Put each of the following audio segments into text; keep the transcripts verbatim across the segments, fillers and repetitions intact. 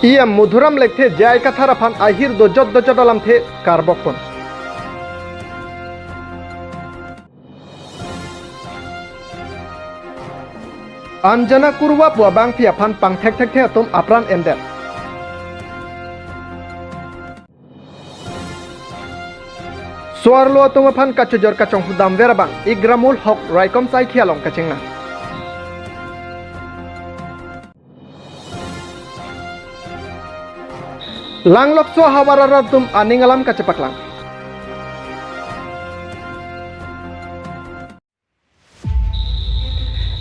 E M Madhuram Lekthe J I Kathar aphan ahir dojot dojot alamthe karbokpon. Anjana Kurwa pu abangpi aphan pangthekthekthe atum apran endet. So-arlo atum aphan kachojor kachonghu damver abang Ikramul Hok Raikom Saikhi along kachingnang. Langlokso ahavar arat atum aning alam kachepaklang.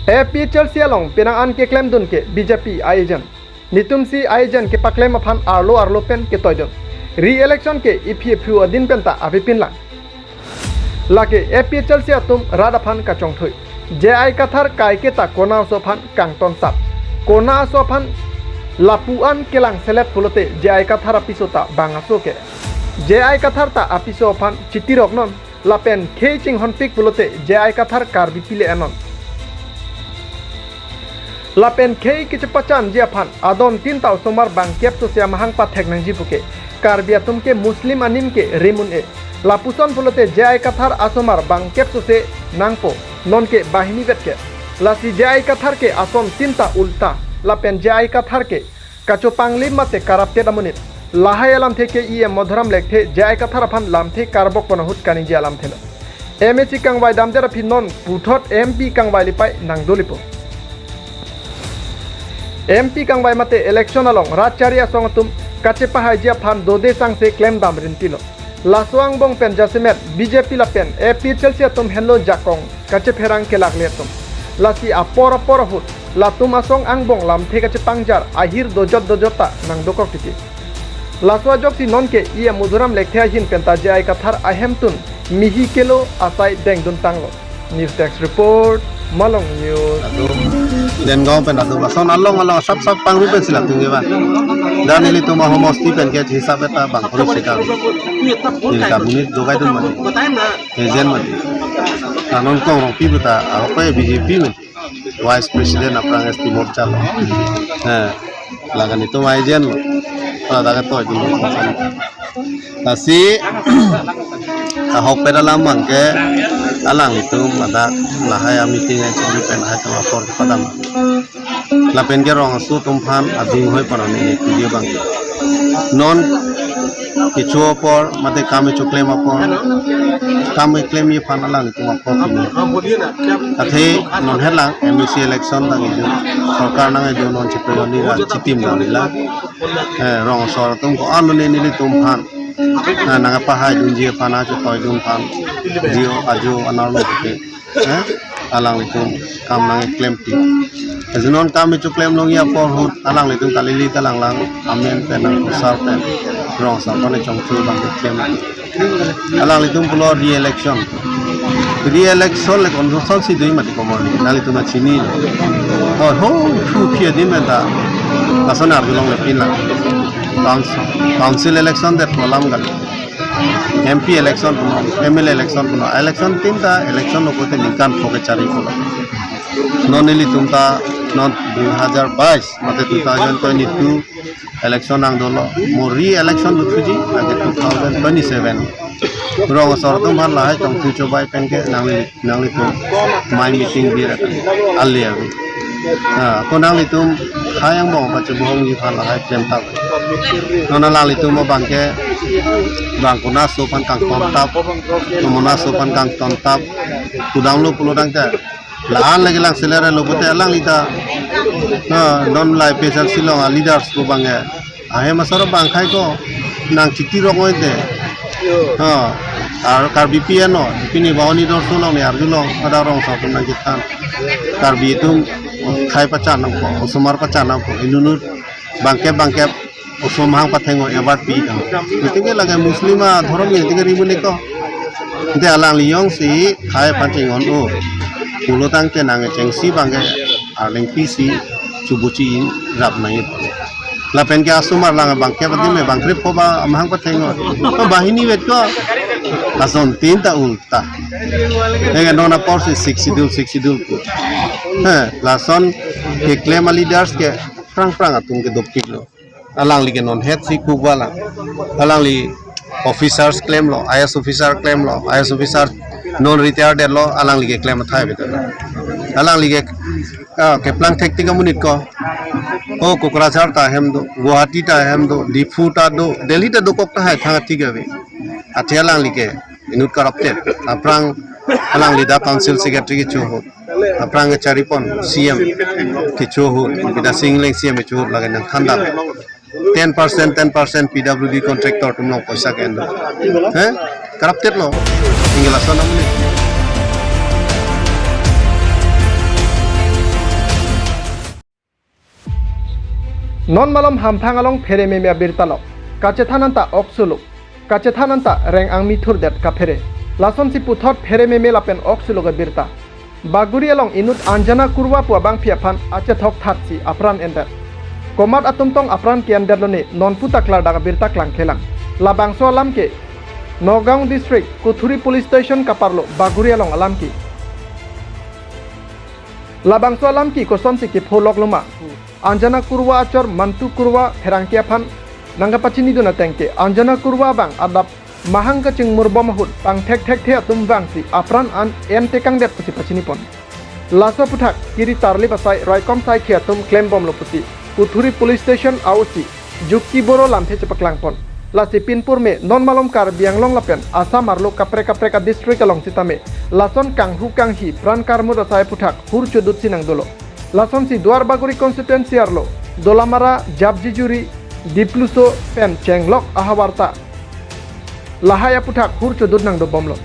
A P H L C along penang an keklemdun ke B J P a-agent. Netumsi a-agent kepaklem aphan arlo arlo pen ketoidun. Re-election ke iphi iphu adin penta avepinlang. Lake A P H L C atum rat aphan kachongthui. J I Kathar kaiketa kona aso aphan kangtonsap. Kona aso aphan lapu an kelangselet pulote J I Kathar apiso ta bang aso ke. J I Kathar ta apiso aphan chitiroknon. Lapen khei chinghonpik pulote J I Kathar Karbipi le-ennon. Lapen khei kechepachanji aphan adon tinta osomar bangkep sose amahang pathek nangji puke. Karbi atum ke Muslim anim ke rim un-e. Lapuson pulote J I Kathar asomar bangkep sose nangpo. Nonke banghini vet ke. Lasi J I Kathar ke ason tinta ulta. Lapen J I Kathar ke kachopanglim mate karaptet amonit. Lahai alamthe ke E M Madhuram Lekthe J I Kathar aphan lamthe karbokpon ahut kaningje alamthe lo. M A C kangvai damdet aphi non puthot M P kangvai lipai nangdolipo. M P kangvai mate election along rat chari asong atum kachepahaiji aphan dode sangse klemdam rintilo. Laso angbong pen jasemet B J P lapen A P H L C atum henlo jakong kachepherang kelakle atum. Lasi apor apor ahut latum asong angbong lamthe kachepangjar ahir dojot dojot ta nangdokok titi. Laso ajoksi nonke E M Madhuram Lekthe ahin penta J I Kathar ahemtun mihi kelo asai dengdun tanglo. News Desk Report, Malong News. Latum Dengaon pen latum lason along along sap sap pangru pensi latum ke ba. Dan ilitum ahomosti pen ke hisap eta bang kori sekali. Ini kabunit dogai dun mati. Agent mati. Nanon kong rong pi buta, apa ya B J P mati. Vice President aphrang S T Morcha lo. Eh, lagan itum agent lo. Pada ketoidun. Lasi ahok pen alam abangke alanglitum ladak lahai a-meeting achili pen lahai atum apor kepadam. Lapen ke rong aso atum aphan ading hoi panon ini video abang. Non kecho apor mate kam kecho klem apor. Kam keklemji aphan alanglitum apor pini. Athe non helang M A C election nangji. Sorkar nangji non chepeloni ra chitim nangji la. Eh, rong asor atum ko-an lo nelitum aphan. Na nangpahaidunji aphan, achetoidun aphan. Jio ajo anerlo ke. Eh, alanglitum kam nangklempi. Ajonon kam kecho klem longji apor ahut alanglitum kalili ta langlang amen pen nang asar pen rong asar pen chongthu abang klem. Alanglitum pulo re-election. Re-election le constitution si dui mati komor ni. Nanglitum ta chini. Oh, ho, thu phi adin pen ta. Lason arjulong le pinlang. Council, council election det alam kali. M P election puno, M L A election puno. Election tinta election lo pulote ningkan pho kechari pulo. Non ilitum ta non dui hajar bais mate two thousand twenty-two election nangdolo. Mo re-election luthuji lake two thousand twenty-seven. Rong asor atum aphan lahai chongthu chobai pen ke nangli nanglitum mai meeting bir akan ali avi. Ha, ko nanglitum khei angbong pachibohongji aphan lahai klem tap. Non alanglitum abangke bang kona aso aphan kangtontap, kona aso aphan kangtontap. Kudamlo pulo tangte la-an lagi langselet lo pulote alangli ta. Ha, non lahai A P H L C along a-leaders pu abangke ahem asor abang khei ko nang chitirok ngoite. Ha, ar Karbipi eno, pini bahoni dor sulong ni arjulong, ada rong asor atum nangkethan. Karbi atum khei pachan nangpo, osomar pachan nangpo, inut inut bangkep bangkep osomar aphan pathengno award pi tang. Itum ke lake Muslim adhorom ke itum ke rimun eko. Ante alangli jongsi khei aphan chinghon-o pulo tangte nang chengsi abangke arleng pisi chubuchi in rap nai. Lapen ke asomar lang bangke pati me bangkrip ko ba amahang pathengno. Ko banghini vet ko. Lason tinta ulta. Eke non aporsi Sixth Schedule, Sixth Schedule ko. He, lason keklem a-leaders ke prang prang atum ke dopik lo. Alangli ke non het si kuba lang. Alangli officers klemlo, I A S officer klemlo, I A S officer non retired lo, alangli ke klem athai betul. Alangli ke, ah, keplang thektik amonit ko. O Kokrajhar ta hem do, Guwahati ta hem do, Diphu ta do, Delhi ta dokok tahai thang atik ave. Athe alangli ke inut corrupted. Aphrang alangli dak council secretary kecho ahut, aphrang kechari pon C M kecho ahut, Bidya Sing Engleng C M kecho ahut lake nangthan dam. Ten percent, ten percent P W D contractor atum along poisa ke-en do. He? Corrupted lo. Ingla son amonit. Non malom Hamphang along phere meme abirta lo. Kachethan anta ok solo. Kachethan anta reng angmi thurdet kaphere. Lasonsi puthot phere meme lapen ok solo ke birta. Baguri along inut Anjana Kurwa pu abangpi aphan achethok thatsi apran endet. Komat atum tong apran ke-endet lone non puta klardak abirta klangklelang. Labangso alam ke Nagaon District Kuthuri Police Station kaparlo Baguri along alam ke. Labangso alam ke kosonsi kepholok loma. Anjana Kurwa achor Mantu Kurwa pherangke aphan nangkapachinidun ateng ke Anjana Kurwa abang adap mahang kachingmurbom ahut pangthek thekthe atum vangsi apran an entekangdet pusi pachinipon. Laso aphuthak kiri tarlip asai raikom saikhi atum klembomlo pusi Kuthuri Police Station A O C Jukki Boro lamthe chepaklangpon. Lasi pinpur me non malom Karbi Anglong lapen Assam arlo kaprek kaprek a-district along sitame lason kanghu kanghi pran karmut asai aphuthak hur chodut si nangdolo. Lasonsi Duar Bagori constituency arlo Dolamara, Japjijuri, Dipluso pen Chenglok ahavar ta lahai aphuthak hur chodut nangdobomlo.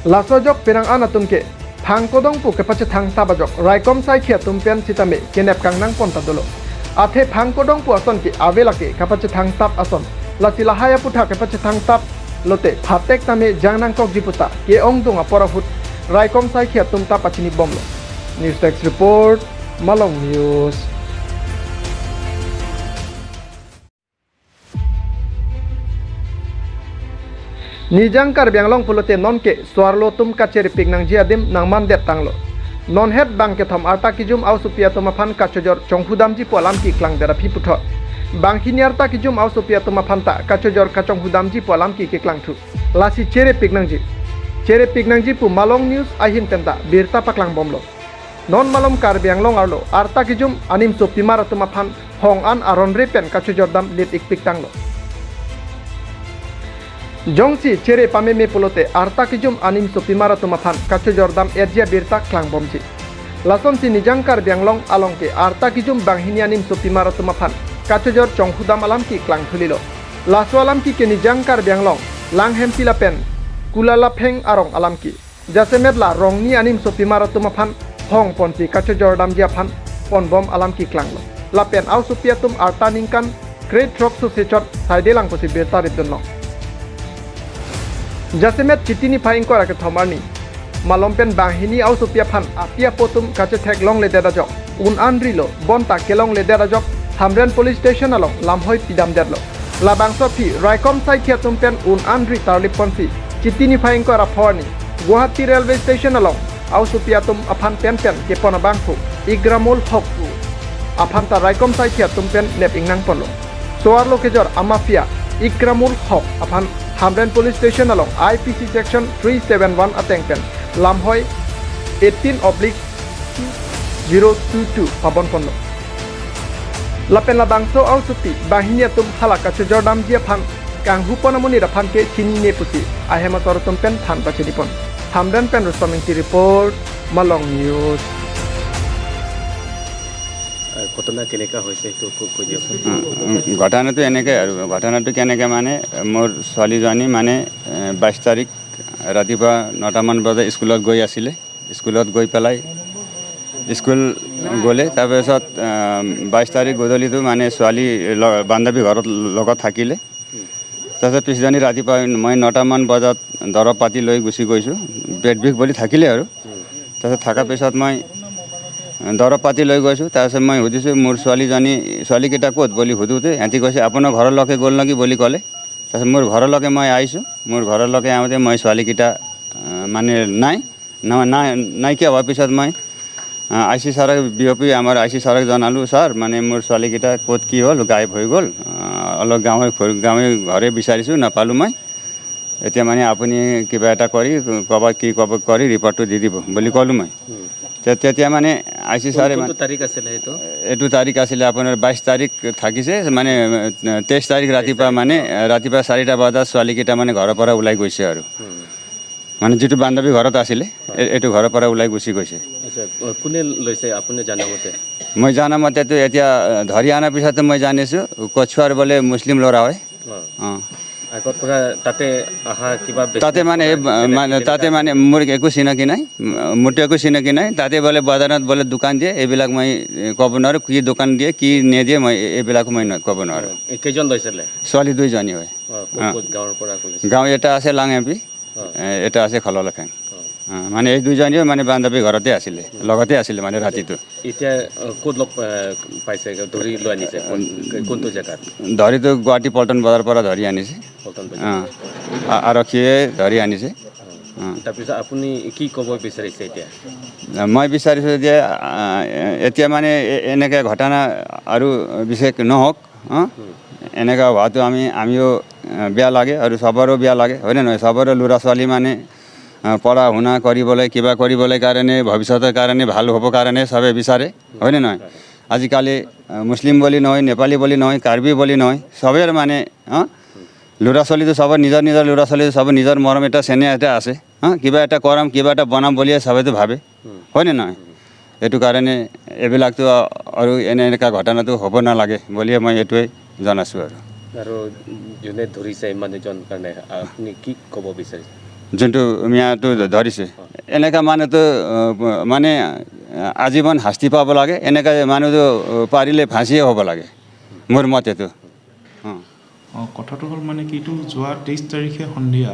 Laso ajok penang an atum ke phangkodong pu kepachethang tap ajok raikom saikhi atum pen sitame kenep kangnangpon ta dolo. Athe phangkodong pu ason ke ave lake kapachethang tap ason. Lasi lahai aphuthak kepachethang tap lote phatek tame jang nangkokji puta ke-ongdung apor ahut raikom saikhi atum ta pachinibomlo. News Desk Report, Malong News. Nijang Karbi Anglong pulote nonke so-arlo atum kacherepik nangji adim nangmandet tanglo. Non het bang kethom arta kejum a-osopi atum aphan kachojor chonghu damji pu alam keklangdet aphi puthot, banghini arta kejum a-osopi atum aphan ta kachojor kachonghu damji pu alam ke keklangthu. Lasi cherepik nangji. Cherepik nangji pu Malong News ahin pen ta birta paklangbomlo. Non malom Karbi Anglong arlo arta kejum animsopimar atum aphan hong an aron re pen kachojor dam lit ikpik tanglo. Jongsi chere pameme pulote arta kejum animsopimar atum aphan kachojor dam etji abirta klangbomji. Lasonsi Nijang Karbi Anglong along ke arta kejum banghini animsopimar atum aphan kachojor chonghu dam alam ke klangthulilo. Laso alam ke ke Nijang Karbi Anglong Langhempi lapen Kulalapheng arong alam ke. Jasemet la rongni animsopimar atum aphan hong ponsi kachojor damji aphan ponbom alam keklanglo. Lapen a-osopi atum arta ningkan krethrok sose chot saidelang pusi birta ritdunlo. Jasemet Chiti niphai ingkoi ra kethom arni malom pen banghini a-osopi aphan api apo atum kachethek longledet ajok un an rilo, bonta kelongledet ajok Hamren Police Station along lamhoi pidamdetlo. Labangso aphi raikom saikhi atum pen un an ri tarlip ponsi Chiti niphai ingkoi ra pho arni Guwahati Railway Station along a-osopi atum aphan pen pen kepon abangphu Ikramul Hok pu aphan ta raikom saikhi atum pen nep ingnangponlo. So-arlo kejor a-mafia Ikramul Hok aphan Hamren Police Station along I P C section three seven one ateng pen lamhoi eighteen oblique zero two two pabonponlo. Lapen labangso a-osopi banghini atum hala kachojor damji aphan kanghupon amonit aphan ke chinine pusi ahem asor atum pen than pachinipon. Hamren pen Rustom Ingti report, Malong News. আহ, ঘটনা কেনেকা হৈছে সেইটো কৈ, কৈ দিয়কচোন। উম, উম, ঘটনাটো এনেকে আৰু, ঘটনাটো কেনেকে মানে, মোৰ ছোৱালীজনী মানে, এ, বাইছ তাৰিখ ৰাতিপুৱা নটামান বজাত স্কুলত গৈ আছিলে। স্কুলত গৈ পেলাই স্কুল গ'লে, তাৰপিছত, আহ, বাইছ তাৰিখ গধূলিটো মানে ছোৱালী ল-, বান্ধৱী ঘৰত লগত থাকিলে। তাৰপিছত পিছদিনা ৰাতিপুৱা মই নটামান বজাত দৰৱ পাতি লৈ গুচি গৈছোঁ, পেট বিষ বুলি থাকিলে আৰু। তাৰপিছত থকাৰ পিছত মই দৰৱ পাতি লৈ গৈছোঁ। তাৰপিছত মই সুধিছোঁ, "মোৰ ছোৱালীজনী, ছোৱালীকেইটা ক'ত?" বুলি সোধোঁতে সিহঁতি কৈছে, "আপোনাৰ ঘৰলৈকে গ'ল নেকি?" বুলি ক'লে। তাৰপিছত মোৰ ঘৰলৈকে মই আহিছোঁ। মোৰ ঘৰলৈকে আহোঁতে মই ছোৱালীকেইটা, আহ, মানে নাই, না-, নাই, নাইকিয়া হোৱাৰ পিছত মই আই চি ছাৰক, বি অ' পি আমাৰ আই চি ছাৰক জনালোঁ, "ছাৰ, মানে মোৰ ছোৱালীকেইটা ক'ত কি হ'ল, গায়ব হৈ গ'ল। আহ, অলপ গাঁৱে ঘৰ-, গাঁৱে ঘৰে বিচাৰিছোঁ, নাপালোঁ মই। এতিয়া মানে আপুনি কিবা এটা কৰি, ক'ৰবাত কি ক'ব কৰি ৰিপৰ্টটো দি দিব" বুলি ক'লোঁ মই। হুম। তে-, তেতিয়া মানে আই চি কোন-, ছাৰে কোনটো মানে তাৰিখ আছিলে এইটো? এইটো তাৰিখ আছিলে আপোনাৰ বাইছ তাৰিখ থাকিছে, মানে, আহ, তেইছ তাৰিখ ৰাতিপুৱা তেইছ তাৰিখ, মানে, অ। আহ, ৰাতিপুৱা চাৰিটা বজাত ছোৱালীকেইটা মানে ঘৰৰ পৰা ওলাই গৈছে আৰু। হুম। মানে যিটো বান্ধৱী ঘৰত আছিলে, হয়। এ-, এইটো ঘৰৰ পৰা ওলাই গুচি গৈছে। আচ্ছা, অ, কোনে লৈছে আপুনি জানা মতে? মই জানা মতেতো এতিয়া, আহ, ধৰি অনাৰ পিছতে মই জানিছোঁ, কচুৱাৰ বোলে মুছলিম ল'ৰা হয়। অ। অ। আগত পৰা তাতে অহা কিবা বেছি তাতে মানে, এই, কিবা চিনাকি মানে, তেনেকুৱা তাতে আছে? মানে মোৰ একো চিনাকি নাই, ম-, মোৰতো একো চিনাকি নাই। তাতে বোলে বজাৰত বোলে দোকান দিয়ে, এইবিলাক মই, এ, ক'ব নোৱাৰোঁ, কি দোকান দিয়ে, কি নিদিয়ে, মই এ-, এইবিলাক মই ন-, ক'ব নোৱাৰোঁ। অ, এই কেইজন লৈছিলে? ছোৱালী দুইজনী হয়। অ, ক'ত, অ। ক'ত গাঁৱৰ পৰা ক'লে? গাঁও এটা আছে লাং এম পি, অ। এ, এটা আছে খললখাং। অ। অ, মানে এই দুইজনীও মানে বান্ধৱী ঘৰতে আছিলে, উম। লগতে আছিলে মানে ৰাতিটো। এতিয়া, অ, ক'ত লগ, এ, পাইছে? ধৰি লৈ আনিছে? কোন-, কোনটো জেগাত? ধৰিতো গুৱাহাটী পল্টন বজাৰৰ পৰা ধৰি আনিছে। পল্টন বজাৰ। অ। আ-, আৰক্ষীয়ে ধৰি আনিছে। অ। অ। তাৰপিছত আপুনি কি ক'ব বিচাৰিছে এতিয়া? মই বিচাৰিছোঁ যে, আ, এতিয়া মানে এ-, এনেকে ঘটনা আৰু বিশেষ নহওক। হা? হুম। এনেকা হোৱাটো আমি, আমিও, আহ, বেয়া লাগে আৰু চবৰো বেয়া লাগে, হয়নে নহয়? চবৰে ল'ৰা ছোৱালী মানে, আহ, পঢ়া শুনা কৰিবলৈ, কিবা কৰিবলৈ কাৰণে, ভৱিষ্যতৰ কাৰণে, ভাল হ'ব কাৰণে চবে বিচাৰে, হুম। হয়নে নহয়? হয়। আজিকালি, আহ, মুছলিম বুলি নহয়, নেপালী বুলি নহয়, কাৰ্বি বুলি নহয়, চবেই মানে, হা? হুম। ল'ৰা ছোৱালীটো চবৰ নিজৰ নিজৰ ল'ৰা ছোৱালীটো চবৰ নিজৰ মৰম এটা, চেনেহ এটা আছে, হা? কিবা এটা কৰাম, কিবা এটা বনাম বুলিয়ে চবেইতো ভাবে। হুম। হয়নে নহয়? হুম। এইটো কাৰণে এইবিলাকতো আৰু এনে এনেকা ঘটনাটো হ'ব নালাগে বুলিয়ে মই এইটোৱে জনাইছোঁ আৰু। আৰু যোনে ধৰিছে মানুহজন কাৰণে আপুনি কি ক'ব বিচাৰিছে? যোনটো মিয়াটো ধ-, ধৰিছে, অ। এনেকা মানুহটো, আহ, মানে, আহ, আজীৱন শাস্তি পাব লাগে। এনেকা মানুহটো, আহ, পাৰিলে ফাঁচিয়ে হ'ব লাগে, মোৰ মতেতো। অ। অ, কথাটো হ'ল মানে কি, এইটো যোৱা তেইছ তাৰিখে সন্ধিয়া,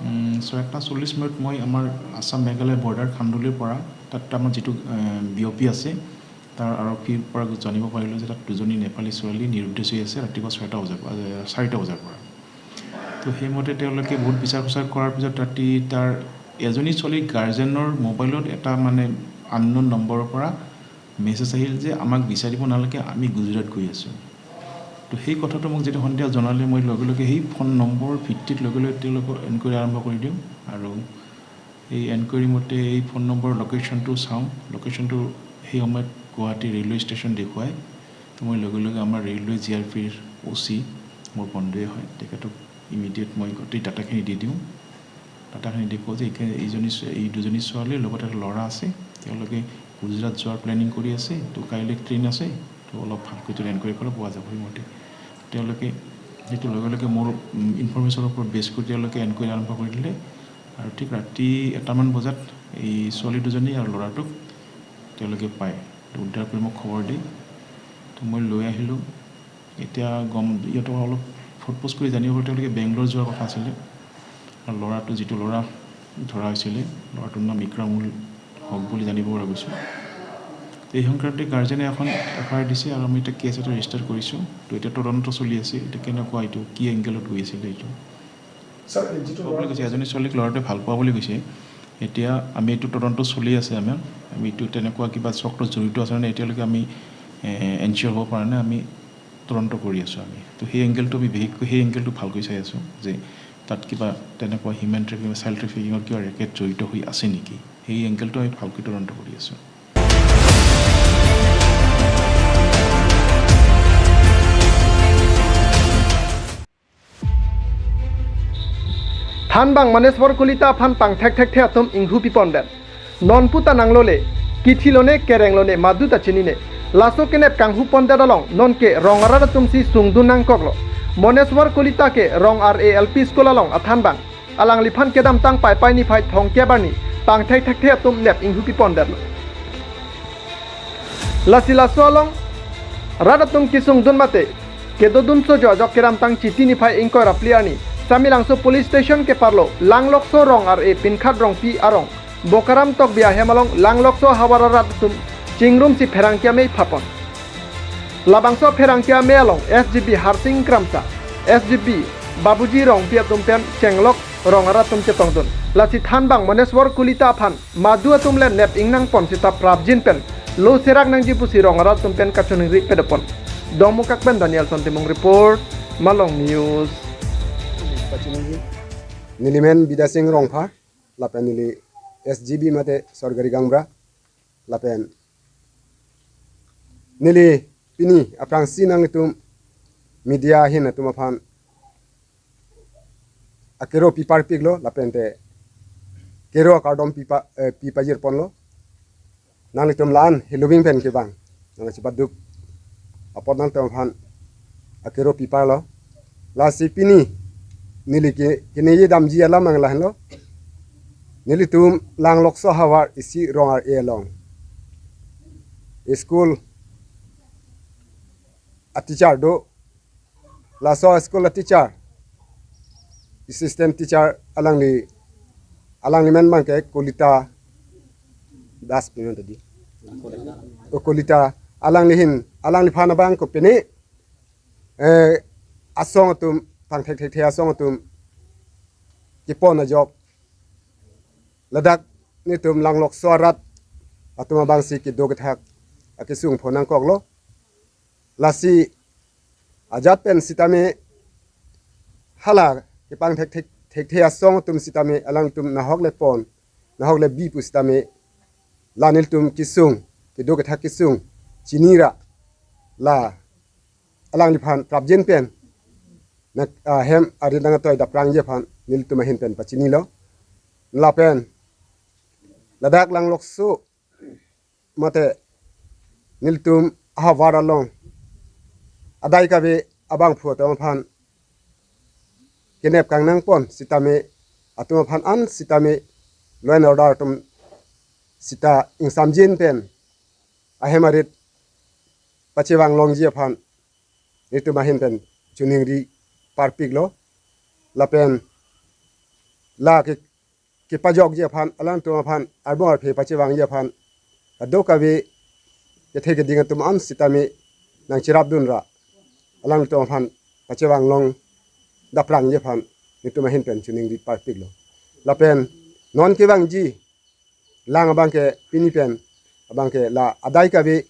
উম, ছয়টা চল্লিছ মিনিট মই আমাৰ আছাম মেঘালয় বৰ্ডাৰ খান্দুলিৰ পৰা, তাত আমাৰ যিটো, এ, বি অ' পি আছে, তাৰ আৰক্ষীৰ পৰা জানিব পাৰিলোঁ যে তাত দুজনী নেপালী ছোৱালী নিৰুদ্দেশ হৈ আছে ৰাতিপুৱা ছয়টা বজাৰ পৰা, এ, চাৰিটা বজাৰ পৰা। তো সেইমতে তেওঁলোকে বহুত বিচাৰ খোচাৰ কৰাৰ পিছত ৰাতি তাৰ এজনী ছোৱালীৰ গাৰ্জেনৰ মোবাইলত এটা মানে আননোন নম্বৰৰ পৰা মেছেজ আহিল যে আমাক বিচাৰিব নালাগে, আমি গুজৰাট গৈ আছোঁ। তো সেই কথাটো মোক যেতিয়া সন্ধিয়া জনালে, মই লগে লগে সেই ফোন নম্বৰ ভিত্তিত লগে লগে তেওঁলোকৰ এনকুৱাৰী আৰম্ভ কৰি দিওঁ। আৰু এই এনকুৱাৰী মতে এই ফোন নম্বৰ লোকেশ্যনটো চাওঁ। লোকেশ্যনটো সেই সময়ত গুৱাহাটী ৰেলৱে ষ্টেচন দেখুৱায়। তো মই লগে লগে আমাৰ ৰেলৱে জি আৰ পিৰ অ' চি, মোৰ বন্ধুৱে হয়, তেখেতক ইমিডিয়েট মই গোটেই ডাটাখিনি দি দিওঁ। ডাটাখিনি দেখুৱাওঁ যে এইকে-, এইজনী ছো-, এই দুজনী ছোৱালীৰ লগত এটা ল'ৰা আছে, তেওঁলোকে গুজৰাট যোৱাৰ প্লেনিং কৰি আছে, তো কাইলৈ ট্ৰেইন আছে, তো অলপ ভালকৈ যদি এনকুৱাৰী কৰিলে পোৱা যাব সেইমতে। তেওঁলোকে সেইটো লগে লগে মোৰ, উম, ইনফৰমেশ্যনৰ ওপৰত বেছ কৰি তেওঁলোকে এনকুৱাৰী আৰম্ভ কৰি দিলে আৰু ঠিক ৰাতি এটামান বজাত এই ছোৱালী দুজনী আৰু ল'ৰাটোক তেওঁলোকে পায়, উদ্ধাৰ কৰি মোক খবৰ দিয়ে। তো মই লৈ আহিলোঁ। এতিয়া গম, ইহঁতক অলপ সোধ পোছ কৰি জানিব পাৰোঁ, তেওঁলোকে বেংগলোৰ যোৱাৰ কথা আছিলে। আৰু ল'ৰাটো, যিটো ল'ৰা ধৰা হৈছিলে, ল'ৰাটোৰ নাম ইক্ৰামুল হক বুলি জানিব পৰা গৈছে। তো এই সংক্ৰান্তে গাৰ্জেনে এখন এফ আই আৰ দিছে আৰু আমি এতিয়া কেছ এটা ৰেজিষ্টাৰ কৰিছোঁ। তো এতিয়া তদন্ত চলি আছে, এতিয়া কেনেকুৱা, এইটো কি এংগেলত গৈ আছিলে এইটো। ছাৰ, এই যিটো বুলি কৈছে, এজনী ছোৱালীক ল'ৰাটোৱে ভাল পোৱা বুলি কৈছে। এতিয়া আমি এইটো তদন্ত চলি আছে আমাৰ। আমি এইটো তেনেকুৱা কিবা চক্ৰ জড়িত আছে নে নাই এতিয়ালৈকে আমি, এ, এনচিয়ৰ হ'ব পৰা নাই। আমি তদন্ত কৰি আছোঁ আমি। তো সেই এংগেলটো আমি বিশেষকৈ সেই এংগেলটো ভালকৈ চাই আছোঁ যে তাত কিবা তেনেকুৱা হিউমেন ট্ৰেফিকিং, চাইল্ড ট্ৰেফিকিঙৰ কিবা ৰেকেট জড়িত হৈ আছে নেকি, সেই এংগেলটো আমি ভালকৈ তদন্ত কৰি আছোঁ। Thanbang Maneswar Kolita aphan pangthek thekthe atum inghu pipondet. Nonpu ta nanglole, kithilone, kerenglone, madu ta chinine. Laso kenep kanghu pondet along nonke rong arat atumsi sungdun nangkoklo. Maneswar Kolita ke Rong R A L P School along athanbang. Alangliphan kedamtang Paipai niphai thomkep arni pangthek thekthe atum nep inghu pipondetlo. Lasi laso along rat atum kesungdun mate kedodun sojo ajok kedamtang Chiti niphai ingkoi ra phli arni Samelangso Police Station keparlo Langlokso Rong R A Pinkhat Rongpi arong Bokaram Tokbi ahem along Langlokso havar arat atum chingrumsi pherangke amei phapon. Labangso pherangke amei along S G B Harsing Kramsa, S G B Babuji Rongpi atum pen chenglok rong arat atum chetongdun. Lasi thanbang Moneswar Kolita aphan madu atum le nep ingnang pon sita prapjin pen lo serak nangji pusi rong arat atum pen kachiningri pado pon. Dongmukak pen Danielson Timung report, Malong News. Neli men Bidya Sing Rongpha, lapen neli S G B mate sorkari gaonbura, lapen neli pini aphrangsi nanglitum media ahin atum aphan akero pi parpiklo, lapen te kero akardom pi pa, eh, pi pajir ponlo. Nanglitum la-an heloving pen kevang, nangchipaduk apot nangtum aphan akero pi parlo. Lasi pini neli ke, keningje damji alam ang lahenlo. Nelitum Langlokso ahavar isi rong ar-e along school a teacher do. Laso school a teacher, assistant teacher alangli, alangli men abangke Kolita Das pi men tadi. O Kolita, alangli hin, alangliphan abang kopine, eh, asong atum, pangthekthekthe asong atum kepon ajok, ladak netum Langlokso arat atum abangsi kedo kethak akesung pho nangkoklo. Lasi ajat pen sitame hala kepangthekthek, thekthe asong atum sitame alangtum nahok le pon, nahok le bi pu sitame la nelitum kesung, kedo kethak kesung chinira, la alangliphan prapjin pen na, ah, hem arit nang atoi daprangji aphan nelitum ahin pen pachinilo. Lapen ladak Langlokso mate nelitum ahavar along adai kave abangphu atum aphan kenep kangnang pon sitame, atum aphan an sitame law and order atum sita ingsamjin pen ahem arit pachevang longji aphan netum ahin pen chiningri parpiklo. Lapen la ke, kepajokji aphan, alangtum aphan arbong arphe pachevangji aphan kadokave kethe keding atum an sitame nangcherapdun ra alangtum aphan pachevang long daprangji aphan netum ahin pen chiningri parpiklo. Lapen non kevangji lang abangke pini pen abangke la adai kave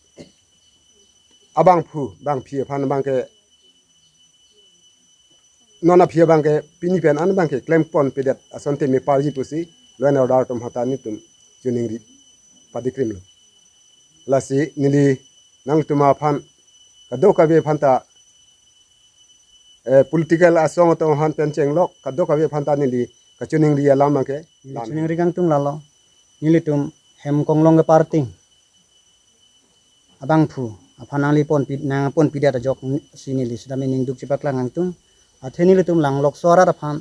abangphu bangphi aphan abangke, non aphi abangke pini pen an abangke klem pon pedet asonte me parji pusi law and order atum hatta netum chiningri padikrimlo. Lasi neli nangtum aphan kadokave aphanta, eh, political asong atum aphan pen chenglok kadokave aphanta neli kachiningri alam abangke, neli chiningri kangtung lalo. Nelitum hem konglong keparting abangphu aphan nangli pon pi, nangpon pidet ajok si neli sitame ningduk chepaklang kangtung. Athe nelitum Langlokso arat aphan,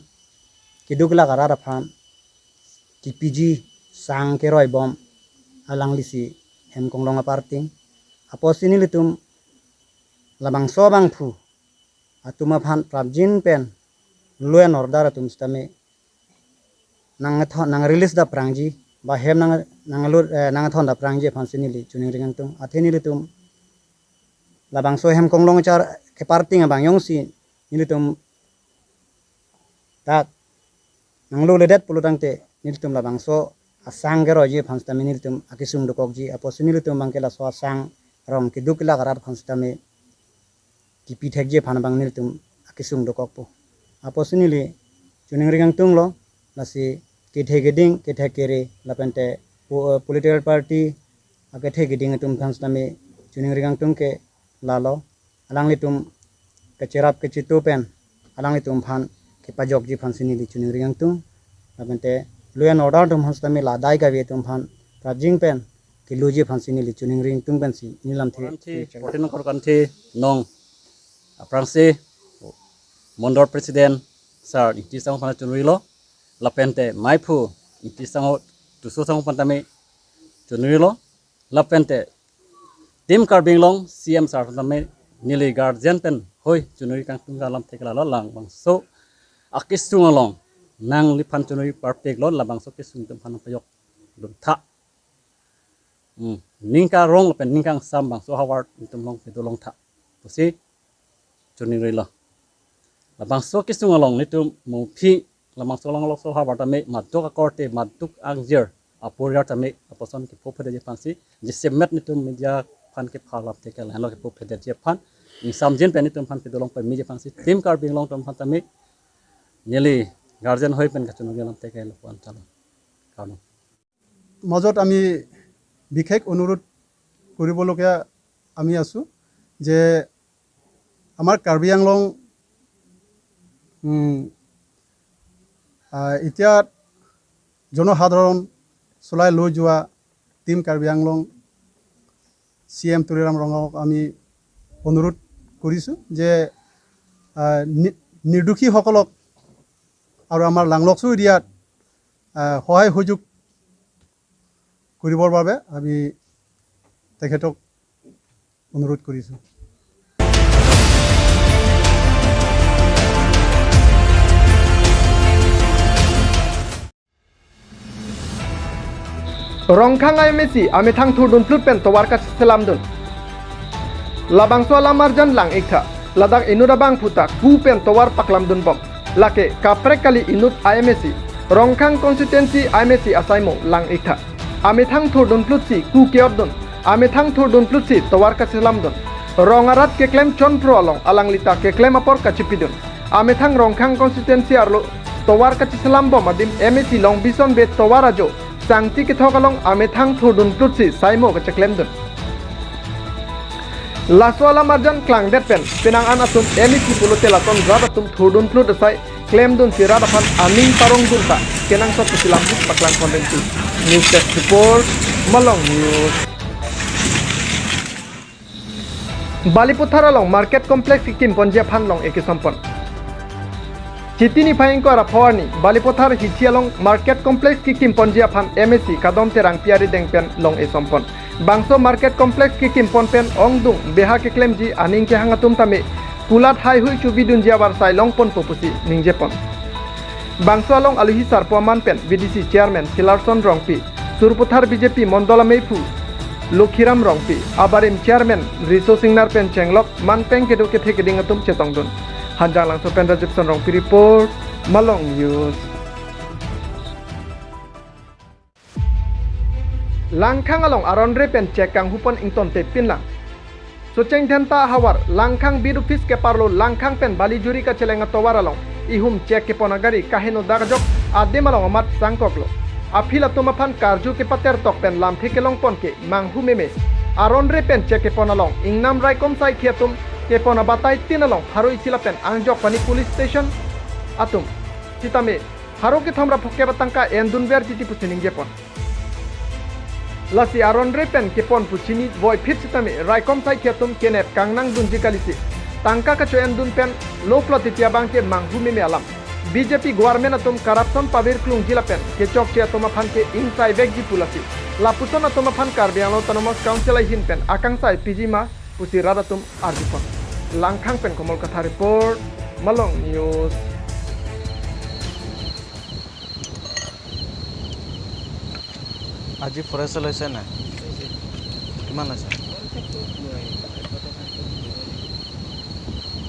keduk lak arat aphan kepiji sang keroi bom alanglisi hem konglong keparting. Apotsi nelitum labangso abangphu atum aphan prapjin pen law and order atum sitame nangthon, nang release daprangji, ba hem nang, nanglut, eh, nangthon daprangji aphansi neli chiningri kangtung. Athe nelitum labangso hem konglong char keparting abang jongsi nelitum dak nanglo ledet pulo tangte nelitum labangso asang keroiji aphan sitame nelitum akesung dokokji, apotsi nelitum abangke laso asang rong keduk kelak arat aphan sitame kepi thekji aphan abang nelitum akesung dokokpo. Apotsi neli chiningri kangtunglo, lasi kethe keding, kethe kere, lapente po-, eh, political party akethe keding atum aphan sitame chiningri kangtung ke lalo, alanglitum kecherap kechitu pen alanglitum aphan kepajokji aphansi neli chiningri kangtung. Lapente law and order atum aphan sitame la adai kave atum aphan prapjin pen keloji aphansi neli chiningri kangtung pensi neli lamthe. Koranthi, fourteen Koranthi nong aphrangsi Mondol President Sir Ingti Sangho aphan chiningrilo, lapente maiphu Ingti Sangho, Tuso Sangho aphan tame chiningrilo, lapente Team Karbi Anglong C M Sir aphan tame neli guardian pen hoi chiningri kangtung alamthe ke lalo, labangso akesung along nangliphan chiningri parpiklo, labangso kesung itum aphan pajokdun tha. Hmm. Ning karong lapen ning kangsam bangso havar itum along pedo long tha pusi chiningrilo. Labangso kesung along netum mungphi Labangso Langlokso ahavar tame maduk akorte, maduk angjir aporiar tame lapuson kepho phedetji aphansi, jasemet netum media aphan kepha lamthe ke lahenlo kepho phedetji aphan, ingsamjin pen netum aphan kedolong pameji aphansi, Team Karbi Anglong atum aphan tame neli guardian hoi pen kachiningri lamthe ke lapu-an chalo. Kardom. মাজত আমি বিশেষ অনুৰোধ কৰিবলগীয়া আমি আছোঁ যে আমাৰ কাৰ্বি আংলং, উম, আহ, এতিয়া জনসাধাৰণ চলাই লৈ যোৱা টিম কাৰ্বি আংলং চি এম তুলিৰাম ৰঙক আমি অনুৰোধ কৰিছোঁ যে, আহ, নি-, নিৰ্দোষীসকলক আৰু আমাৰ লাংলকচু এৰিয়াত, আহ, সহায় সুযোগ কৰিবৰ বাবে আমি তেখেতক অনুৰোধ কৰিছোঁ। Rongkhang I M A C amethang thurdunphlut pen tovar kacheselamdun. Labangso alam arjan lang-iktha. Ladak inut abangphu ta ku pen tovar paklamdunbom. Lake kaprek kali inut I M A C, Rongkhang constituency I M A C asaimo lang-iktha. Amethang thurdunphlut si ku ke-otdun. Amethang thurdunphlut si tovar kacheselamdun. Rong arat keklem chonphro along alangli ta keklem apor kachipidun. Amethang Rongkhang constituency arlo tovar kacheselambom adim M A C Longbison Bey tovar ajo sangti kethok along amethang thurdunphlut si saimo kacheklemdun. Laso alam arjan klangdet pen penang an atum M A C pulote lason rat atum thurdunphlut asai klemdunsi rat aphan aning parongdun ta kenangsot pusi lamhut paklang kondengsi. News Desk Report, Malong News. Balipathar along Market Complex kekimponji aphan long-e kesompon. Chiti niphai ingkoi ra pho arni, Balipathar hithi along Market Complex kekimponji aphan M A C Kadom Terangpi arideng pen long-e sompon. Bangso Market Complex kekimpon pen ongdung beha keklemji aning kehang atum tame kulat haihui chubidunji avarsai longponpo pusi ningjepon. Bangso along aluhi sarpo aman pen V D C Chairman Silarson Rongpi, Sarupathar B J P Mondol ameiphu Lokhiram Rongpi, abarim Chairman Riso Singnar pen chenglok manpeng kedo kethe keding atum chetongdun. Hanjanglangso pen Rajibson Rongpi report, Malong News. Langkhang along aron re pen chek kanghupon ingtonte pinlang. Socheng Dhenta havar Langkhang Beat Office keparlo Langkhang pen Balijuri kacheleng atovar along ihum chek kepon agari kaheno dak ajok adim along amat sangkoklo. Aphil atum aphan karju kepater tok pen lamthe kelongpon ke manghu meme. Aron re pen chek kepon along ingnam raikom saikhi atum kepon abatai tin along pharo isi lapen angjok pani police station atum sitame pharo kethom ra phokep atangka endunver titi pusi ningjepon. Lasi aron re pen kepon pu chini voiphit sitame raikom saikhi atum kenep kangnangdunji kalisi tangka kacho-endun pen loplot titi abang ke manghu meme alam. B J P government atum corruption pavir klungji lapen kechokche atum aphan ke ingsaivekji pu lasi lapuson atum aphan Karbi Anglong Autonomous Council ahin pen akangsai piji ma pusi rat atum arjupon. Langkhang pen Komol Kathar report, Malong News. আজি ফৰেষ্ট লৈছে নাই? কিমান লৈছে?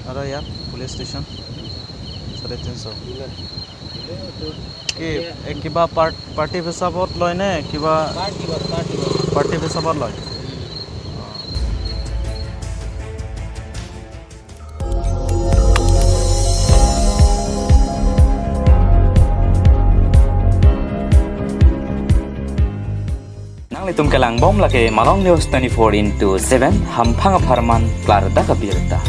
আৰু ইয়াত police station? চাৰে তিনিশ। কি, এ, কিবা পাৰ্ট-, পাৰ্টি হিচাপত লয় নে কিবা? পাৰ্টি বছ, পাৰ্টি বছ। পাৰ্টি হিচাপত লয়। Nanglitum kelangbom lake Malong News twenty-four into seven, hamphang apharman klardak abirta.